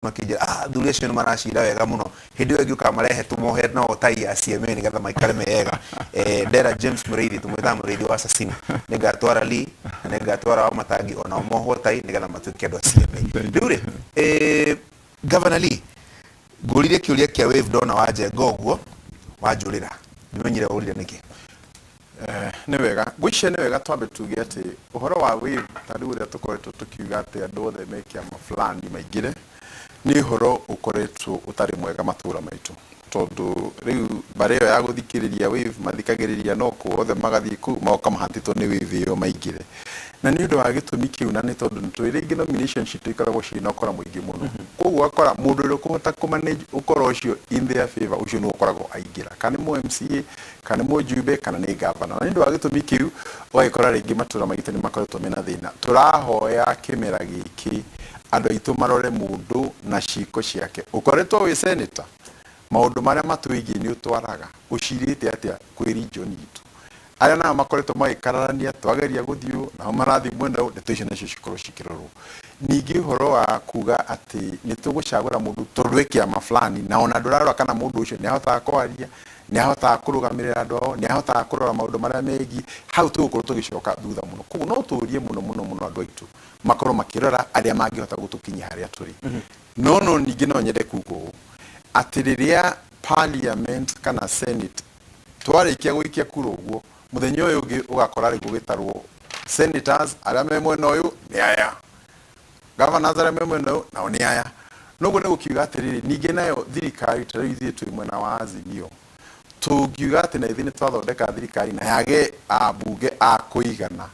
Makĩnjĩra, "Ah, athuri acio nĩ maracira wega mũno. Hĩndĩ ĩyo ĩngĩ ũkamarehe tũmohe nao tai ya CMA nĩgetha maikare mega." Ndera James Mũrĩithi, tũmwĩtaga Mũrĩithi wa Assassin, nĩngatwara Lee na nĩngatwara wa Matangi onao mohwo tai nĩgetha matuĩke andũ a CMA. Rĩu rĩ, Governor Lee, ngũririe kĩũria kĩa wave, ndona wanjenga ũguo wanjũrĩra, ndimenyire ũrire nĩkĩ. Nĩ wega, ngwĩciria nĩ wega twambe tuge atĩ ũhoro wa wave ta rĩu ũrĩa tũkoretwo tũkiuga atĩ andũ othe me kĩama fulani maingĩre, nĩ ũhoro ũkoretwo ũtarĩ mwega matũra maitũ, tondũ rĩu mbarĩ ĩyo ya gũthikĩrĩria wave mathikagĩrĩria no kũ othe magathiĩ kũu magoka mahatĩtwo nĩ wave ĩyo maingĩre. Na nĩ ũndũ wa gĩtũmi kĩu, na nĩ tondũ nĩ tũĩ rĩngĩ nomination citũ ikoragwo ciĩna ũkora mũingĩ mũno, koguo ũgakora mũndũ ũrĩa ũkũhota kũ manage ũkora ũcio in their favor, ũcio nĩwe ũkoragwo aingĩra, kana nĩ mũ MCA, kana nĩ mũjumbe, kana nĩ gavana. Na nĩ ũndũ wa gĩtũmi kĩu ũgagĩkora rĩngĩ matũra maitũ nĩ makoretwo mena thĩna. Tũrahoya kĩmera gĩkĩ andũ aitũ marore mũndũ na ciĩko ciake. Ũkoretwo wĩ senator, maũndũ marĩa matwĩgiĩ nĩ ũtwaraga, ũcirĩte atĩa kwĩ region itũ? Arĩa nao makoretwo magĩkararania twageria gũthiĩ ũũ, nao marathiĩ mwena ũyũ, ndeto icio nacio cikorwo cikĩrorwo. Ningĩ ũhoro wa kuga atĩ nĩ tũgũcagũra mũndũ tondũ e kĩama fulani, na ona ndũrarora kana mũndũ ũcio nĩ ahotaga kwaria, nĩ ahotaga kũrũgamĩrĩra andũ ao, nĩ ahotaga kũrora maũndũ marĩa megiĩ, hau tũgũkorwo tũgĩcoka thutha mũno. Koguo no tũrie mũno mũno mũno andũ aitũ makorwo makĩrora arĩa mangĩhota gũtũkinyia harĩa tũrĩ. No ningĩ no nyende kuga ũũ atĩ rĩrĩa parliament kana senate twarĩkia gũikia kura ũguo, mũthenya ũyũ ũngĩ ũgakora rĩu gũgĩtarwo senators arĩa me mwena ũyũ nĩ aya, governors arĩa me mwena ũyũ nao nĩ aya. Noguo nĩ gũkiuga atĩrĩrĩ, ningĩ nayo thirikari, ta rĩu ithuĩ twĩ mwena wa Azimio, tũngiuga atĩ na ithuĩ nĩ twathondeka thirikari na yage ambunge a kũigana,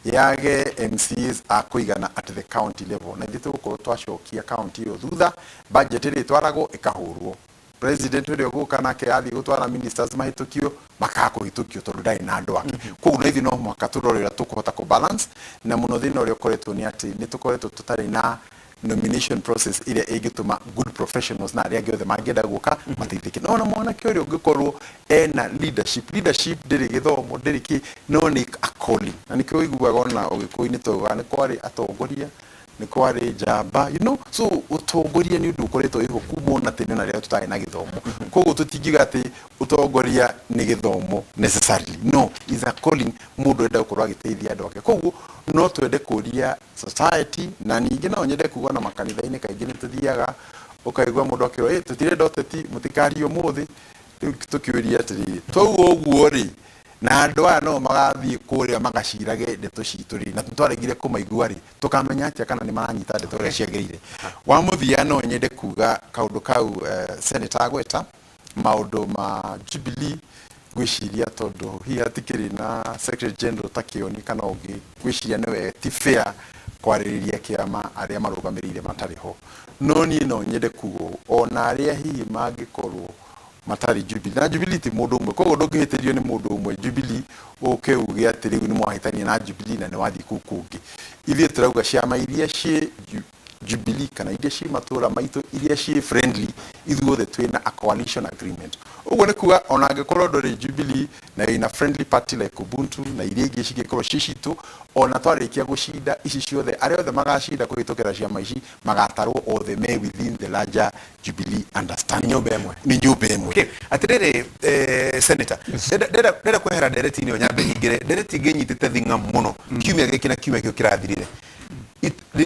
yage MCAs a kũigana at the county level, na ithuĩ tũgũkorwo twacokia county ĩyo thutha. Budget ĩrĩa ĩtwaragwo ĩkahũrwo, president ũrĩa ũgũka nake athiĩ gũtwara ministers mahĩtũkio, makaga kũhĩtũkio tondũ ndarĩ na andũ ake. Koguo na ithuĩ no mũhaka tũrore ũrĩa tũkũhota kũ balance. Na mũno thĩna ũrĩa ũkoretwo nĩ atĩ nĩ tũkoretwo tũtarĩ na nomination process ĩrĩa ĩngĩtũma good professionals na arĩa angĩ othe mangĩenda gũka mateithĩke. No ona mwanake ũrĩa ũngĩkorwo ena leadership, leadership ndĩrĩ gĩthomo, ndĩrĩ kĩ, no nĩ a calling. Na nĩkĩo ũiguaga ona ũgĩkũyũ-inĩ twaugaga nĩ kwarĩ atongoria, nĩ kwarĩ njamba. So ũtongoria nĩ ũndũ ũkoretwo wĩho kuma ona tene, ona rĩrĩa tũtarĩ na gĩthomo. Koguo tũtingiuga atĩ ũtongoria nĩ gĩthomo necessarily, no is a calling, mũndũ enda gũkorwo agĩteithia andũ ake. Koguo no twende kũria society, na ningĩ no nyende kuga na makanitha-inĩ kaingĩ nĩ tũthiaga ũkaigua mũndũ akĩrwo, "Ĩ, tũtirenda ũteti, mũtikarie ũmũthĩ." Rĩu tũkĩũria atĩrĩrĩ, twauga ũguo rĩ, na andũ aya no magathiĩ kũrĩa magacirage ndeto citũ rĩ, na twaregire kũmaigua rĩ, tũkamenya atĩa kana nĩ maranyita ndeto ũrĩa ciagĩrĩire? Wa mũthia, no nyende kuga kaũndũ kau, senator agweta maũndũ ma Jubilee, ngwĩciria tondũ hihi hatikĩrĩ na secretary general ta Kĩoni kana ũngĩ, ngwĩciria nĩwe ti fair kwarĩrĩria kĩama arĩa marũgamĩrĩire matarĩ ho. No niĩ no nyende kuga ũũ, ona arĩa hihi mangĩkorwo matarĩ Jubilee, na Jubilee ti mũndũ ũmwe, koguo ndũngĩhĩtĩrio nĩ mũndũ ũmwe Jubilee ũke uge atĩ rĩu nĩ mwahĩtania na Jubilee na nĩ wathiĩ kũu kũngĩ. Ithuĩ tũrauga ciama iria ciĩ Jubilee kana iria ciĩ matũra maitũ, iria ciĩ friendly, ithuothe twĩna a coalition agreement. Ũguo nĩ kuga ona angĩkorwo ndũrĩ Jubilee na wĩna friendly party like Ubuntu na iria ingĩ cingĩkorwo ci citũ, ona twarĩkia gũcinda ici ciothe, arĩa othe magacinda kũhĩtũkĩra ciama ici magatarwo othe me within the larger Jubilee understanding. Nĩ nyũmba ĩmwe. Nĩ nyũmba ĩmwe. Okay. Atĩrĩrĩ, senator, ndenda kwehera ndereti-inĩ ĩyo, nyambe nyingĩre ndereti ĩngĩ nyitĩte thing'a mũno kiumia gĩkĩ na kiumia kĩu kĩrathirire.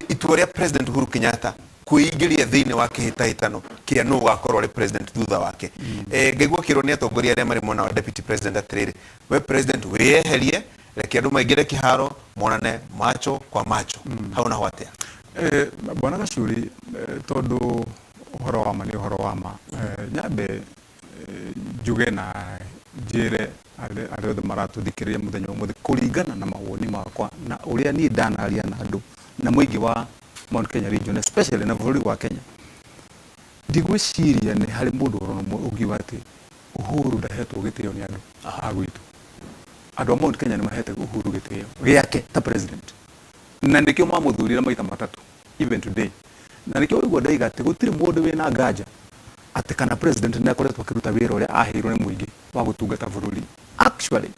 Itua rĩa President Uhuru Kenyatta kwĩingĩria thĩinĩ wa kĩhĩtahĩtano kĩa nũ ũgakorwo arĩ president thutha wake. Ngaigua kĩrwo nĩ atongoria arĩa marĩ mwena wa deputy president atĩrĩrĩ, "We president, wĩyeherie, reke andũ maingĩre kĩharo monane macho kwa macho." Hau naho atĩa? Bwana Gacuri, tondũ ũhoro wa ma nĩ ũhoro wa ma, nyambe njuge na njĩre arĩa othe maratũthikĩrĩria mũthenya ũmũthĩ, kũringana na mawoni makwa na ũrĩa niĩ ndanaria na andũ na mũingĩ wa Mount Kenya region especially na bũrũri wa Kenya, ndigwĩciria nĩ harĩ mũndũ oro ũmwe ũngiuga atĩ Uhuru ndahetwo gĩtĩo nĩ andũ a gwitũ. Andũ a Mount Kenya nĩ mahete Uhuru gĩtĩo gĩake ta president, na nĩkĩo mamũthurire maita matatũ even today. Na nĩkĩo ũiguo ndaiga atĩ gũtirĩ mũndũ wĩna nganja atĩ kana president nĩ akoretwo akĩruta wĩra ũrĩa aheirwo nĩ mũingĩ wa gũtungata bũrũri. Actually,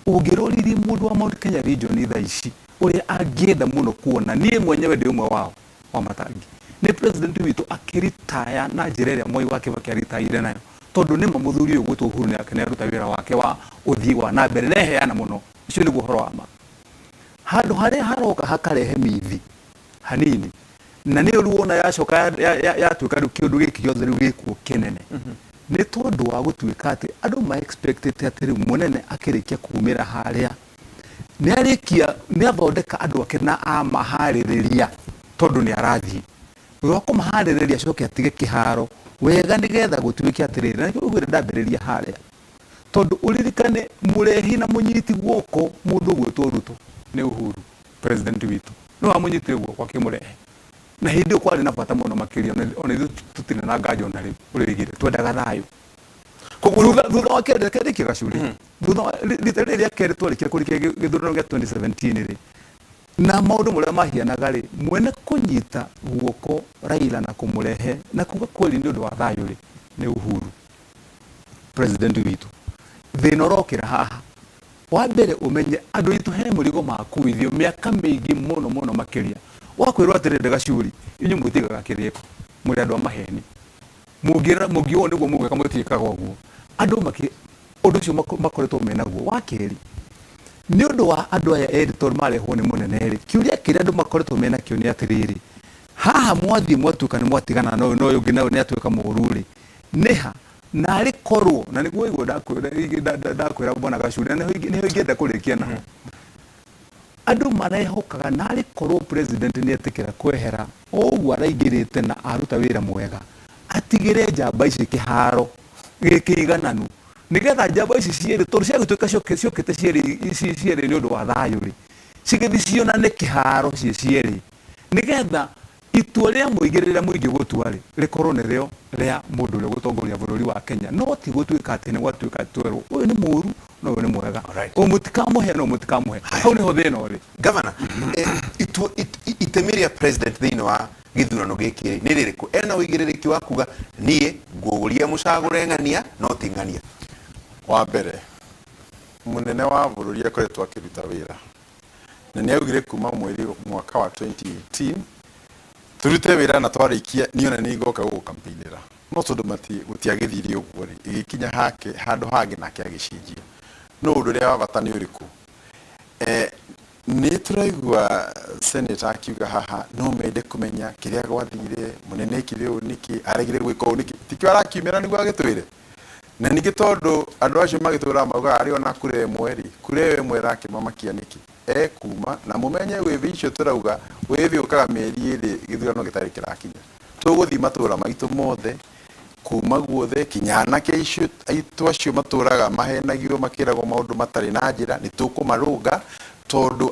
ũngĩroririe mũndũ wa Mount Kenya region thaa ici ũrĩa angĩenda mũno kuona, niĩ mwenyewe ndĩ ũmwe wao wa Matangi, Nĩ president witũ akĩritaya na njĩra ĩrĩa Mwai wa Kibaki aritaire nayo, tondũ nĩma mũthuri ũyũ gwĩtwo Uhuru nĩ aruta wĩra wake wa ũthii wa na mbere neheana mũno. Ũcio nĩguo ũhoro wa ma. Handũ harĩa haroka hakarehe mithi hanini, na nĩ ũru wona yacoka yatuĩka rĩu kĩũndũ gĩkĩ gĩothe rĩu gĩkuo kĩnene, nĩ tondũ wa gũtuĩka atĩ andũ ma expectĩte atĩ rĩu mũnene akĩrĩkia kumĩra harĩa nĩ arĩkia nĩ athondeka andũ ake na amaharĩrĩria, tondũ nĩ arathiĩ thutha wa kũmaharĩrĩria acoke atige kĩharo wega nĩgetha gũtuĩke atĩrĩrĩ. Na nĩkĩo ũguo ndambĩrĩria harĩa, tondũ ũririkane mũrehi na mũnyiti guoko mũndũ ũgwĩtwo Ruto nĩ Uhuru president witũ, nĩ wamũnyitire guoko akĩmũrehe, na hĩndĩ ĩyo kwarĩ na bata mũno makĩria. Ona ithuĩ tũtirĩ na nganja ona rĩu ũrĩa oigire twendaga thayũ. Koguo Thutha wa kerĩ, reke Gacuri, thutha wa rita rĩrĩ rĩa kerĩ twarĩkia kũrĩkia gĩthurano gĩa 2017 rĩ, na maũndũ marĩa mahianaga rĩ, mwene kũnyita guoko Raila na kũmũrehe na kuga kweli nĩ ũndũ wa thayũ rĩ, nĩ Uhuru president witũ. Thĩna ũrokĩra haha wa mbere, ũmenye andũ aitũ he mũrigo makuithio mĩaka mĩingĩ mũno mũno makĩria wa kwĩrwo atĩrĩrĩ, Gacuri, inyuĩ mũtigaga kĩrĩko, mũrĩ andũ a maheni, mũngĩra mũngĩũũ nĩguo mũgwĩka, mũtiĩkaga ũguo. Andũ makĩ ũndũ ũcio makoretwo menaguo. Wa kerĩ, nĩ ũndũ wa andũ aya erĩ tondũ marehwo nĩ mũnene rĩ, kĩũria kĩrĩa andũ makoretwo menakĩo nĩ atĩrĩrĩ, haha mwathiĩ mwatuĩka nĩ mwatigana na ũyũ na ũyũ ũngĩ nawe nĩ atuĩka mũũru rĩ, nĩha narĩ korwo na nĩguo igua ndakwĩra bwana Gacuri, na nĩho ingĩenda kũrĩkia naho. Andũ marehokaga narĩ korwo president nĩ etĩkĩra kwehera o ũguo araingĩrĩte na aruta wĩra mwega, atigĩre njamba ici kĩharo gĩkĩigananu, nĩgetha njamba ici cierĩ, tondũ ciagĩtuĩka ciokĩte cierĩ nĩ ũndũ wa thayũ rĩ, cigĩthiĩ cionane kĩharo ciĩ cierĩ, nĩgetha itua rĩa mũingĩ rĩrĩa mũingĩ gũtua rĩ, rĩkorwo nĩrĩo rĩa mũndũ ũrĩa ũgũtongoria bũrũri wa Kenya, no ti gũtuĩka atĩ nĩ gwatuĩka twerwo ũyũ nĩ mũũru na ũyũ nĩ mwega, ũyũ mũtikamũhe no mũtikamũhe. Hau nĩho thĩna ũrĩ. Gavana, itemi rĩa president thĩinĩ wa gĩthurano gĩkĩ rĩ, nĩ rĩrĩkũ? Ena ũigĩrĩrĩki wa kuga niĩ ngũũria mũcagũre ng'ania no ti ng'ania? Wa mbere, mũnene wa bũrũri akoretwo akĩruta wĩra na nĩ augire kuma mweri mwaka wa 2018 turute wĩra na twarĩkia niĩ ona nĩ ngoka gũgũkampeinĩra, no tondũ gũtiagĩthire ũguo rĩ, ĩgĩkinya hake handũ hangĩ nake agĩcenjia. No ũndũ ũrĩa wa bata nĩ ũrĩkũ? Nĩ tũraigua senator akiuga haha no mende kũmenya kĩrĩa gwathire, mũnene ekire ũũ nĩkĩ, aregire gwĩka ũũ nĩkĩ, tikĩo arakiumĩra nĩguo agĩtwĩre. Na ningĩ tondũ andũ acio magĩtũraga maugaga arĩ ona kura ĩmwe rĩ, kura ĩyo ĩmwe ĩrakĩmamakia nĩkĩ ekuma. Na mũmenye wĩthĩ icio tũrauga wĩthĩ ũkaga mĩeri 2 gĩthurano gĩtarĩ kĩrakinya. Tũgũthiĩ matũra maitũ mothe kuma guothe kinya anake acio aitũ acio matũraga mahenagio makĩragwo maũndũ matarĩ na njĩra, nĩ tũkũmarũnga, tondũ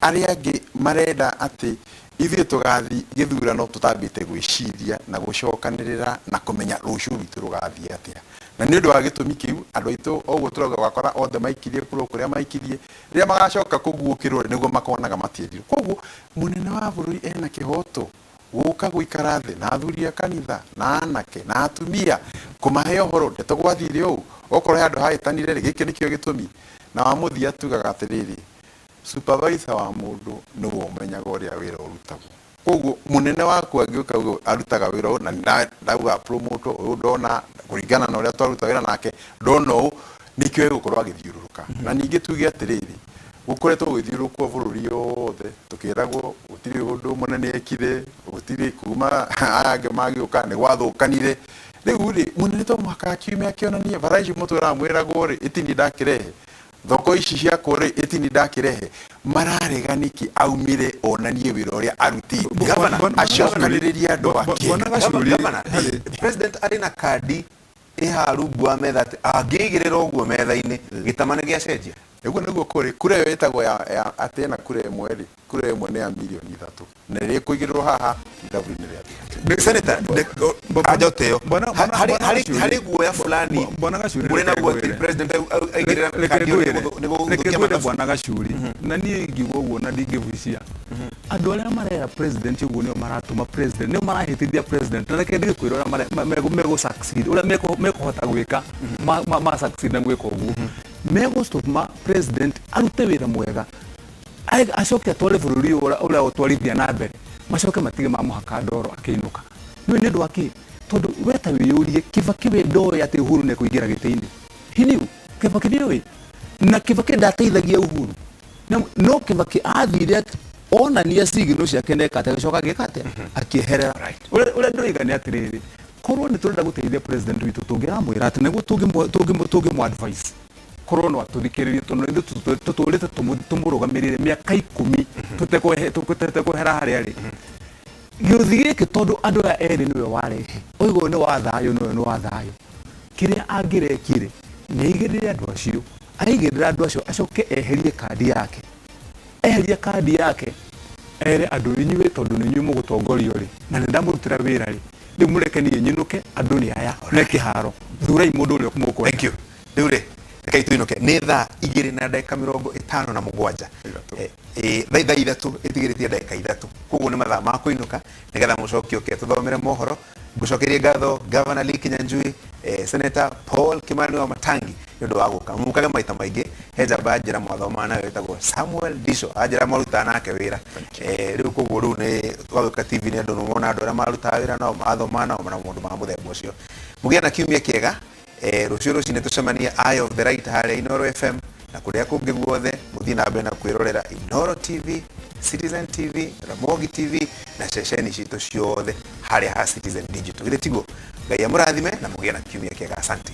arĩa angĩ marenda atĩ ithuĩ tũgathiĩ gĩthurano tũtambĩte gwĩciria na gũcokanĩrĩra na kũmenya rũciũ rwitũ rũgathiĩ atĩa. Na nĩ ũndũ wa gĩtũmi kĩu andũ aitũ ũguo tũrauga wakora othe maikirie kura kũrĩa maikirie, rĩrĩa magacoka kũguũkĩrwo rĩ, nĩguo makonaga matiendirwo. Koguo mũnene wa bũrũri ena kĩhoto gũka gũikara thĩ na athuri a kanitha na anake na atumia kũmahe ũhoro ndeto gwathire ũũ, okorwo he handũ hahĩtanire rĩ, gĩkĩ nĩkĩo gĩtũmi. Na wa mũthia tugaga atĩrĩrĩ, supervisor wa mũndũ nĩwe ũmenyaga ũrĩa wĩra ũrutagwo. Koguo mũnene waku angĩũka auge arutaga wĩra ũũ na ndauga promote ũyũ, ndona kũringana na ũrĩa twaruta wĩra nake ndona ũũ, nĩkĩo egũkorwo agĩthiũrũrũka. Na ningĩ tuge atĩrĩrĩ, gũkoretwo gũgĩthiũrũrũkwo bũrũri wothe tũkĩragwo gũtirĩ ũndũ mũnene ekire, gũtirĩ kuma aya angĩ magĩũka nĩ gwathũkanire. Rĩu rĩ, mũnene to mũhaka akiume akĩonanie bara icio mũtũraga mwĩragwo rĩ, ĩtini ndakĩrehe thoko ici ciakwo rĩ, ĩtini ndakĩrehe. Mararega nĩkĩ aumĩre onanie wĩra ũrĩa arutĩte, acokanĩrĩrie andũ ake? Bwana Gacuri, Gavana, president arĩ na kandi ĩhaha rungu wa metha atĩ angĩigĩrĩra ũguo metha-inĩ gĩtama nĩ gĩacenjia. Ũguo nĩguo kũrĩ kura ĩyo ĩtagwo ya atĩ ĩna kura ĩmwe rĩ, kura ĩmwe nĩ ya mirioni 3 na ĩrĩa ĩkũigĩrĩrwo haha ithabu-inĩ rĩa Senator, anja ũteo Bwana Gacuri, harĩ guoya fulani Bwana Gacuri, mũrĩ reke naguo atĩ ngwĩre. president aigĩrĩra Reke kandi ĩyo ngwĩre, nĩ reke gũthũkia ngwĩre mathabu? Bwana Gacuri, na niĩ ingiuga ũguo na ndingĩbucia, andũ arĩa marera president ũguo nĩo maratũma president, nĩo marahĩtithia president. Na reke ndigĩkwĩra ũrĩa megũ succeed, ũrĩa mekũhota gwĩka ma succeed na gwĩka ũguo megũtũma president arute wĩra mwega, acoke atware bũrũri ũyũ ũrĩa ũtwarithia na mbere. Macoke matige mamũhaka ndoro akĩinũka. Nĩũĩ nĩ ũndũ wa kĩ? Tondũ we ta wĩyũrie, Kibaki we ndoĩ atĩ Uhuru nĩ ekũingĩra gĩtĩ-inĩ. He knew. Kibaki nĩoĩ. Na Kibaki ndateithagia Uhuru. No Kibaki athire onania signal ciake neka atĩa, agĩcoka agĩka atĩa? Akĩeherera. Ũrĩa ũrĩa ndĩroiga nĩ atĩrĩrĩ, korwo nĩ tũrenda gũteithia president witũ tũngĩramwĩra atĩ nĩguo tũngĩmũ advice korwo no atũthikĩrĩrie tondũ ithuĩ tũtũrĩte tũmũrũgamĩrĩire mĩaka ikũmi tũtekwehera harĩa arĩ. Gĩũthi gĩkĩ tondũ andũ aya erĩ nĩwe warehe, oiga ũyũ nĩ wa thayũ na ũyũ nĩ wa thayũ. Kĩrĩa angĩrekire nĩ aigĩrĩre andũ acio, aigĩrĩra andũ acio acoke eherie kandi yake. Eheria kandi yake ere andũ inyuĩ tondũ nĩ inyuĩ mũgũtongorio rĩ, na nĩ ndamũrutĩra wĩra rĩ, rĩu mũreke niĩ nyinũke, andũ nĩ aya me kĩharo, thurai mũndũ ũrĩa mũkwenda. Thank you. Rĩu rĩ, rekei tũinũke. Nĩ thaa igĩrĩ na ndagĩka mĩrongo ĩtano na mũgwanja. Thaa thaa ithatũ ĩtigĩrĩtie ndagĩka ithatũ. Koguo nĩ mathaa ma kũinũka nĩgetha mũcoke ũke tũthomere mohoro. Ngũcokerie ngatho Governor Lee Kinyanjui, Senator Paul Kimani wa Matangi nĩ ũndũ wa gũka. Mũkage maita maingĩ. He njamba anjĩra mwathomaga nayo ĩtagwo Samuel Disho. Anjĩra mwarutaga nake wĩra. Rĩu koguo rĩu nĩ twagĩũka TV nĩ andũ nĩ mona andũ arĩa marutaga wĩra nao, mathomaga nao na maũndũ ma mũthemba ũcio. Mũgĩe na kiumia kĩega. Rũciũ rũcinĩ tũcemanie Eye of the Right harĩa Inooro FM na kũrĩa kũngĩ guothe mũthiĩ na mbere na kwĩrorera Inooro TV, Citizen TV, Ramogi TV na ceceni citũ ciothe harĩa ha Citizen Digital. Githĩ tiguo? Ngai amũrathime na mũgĩe na kiumia kĩega. Asante.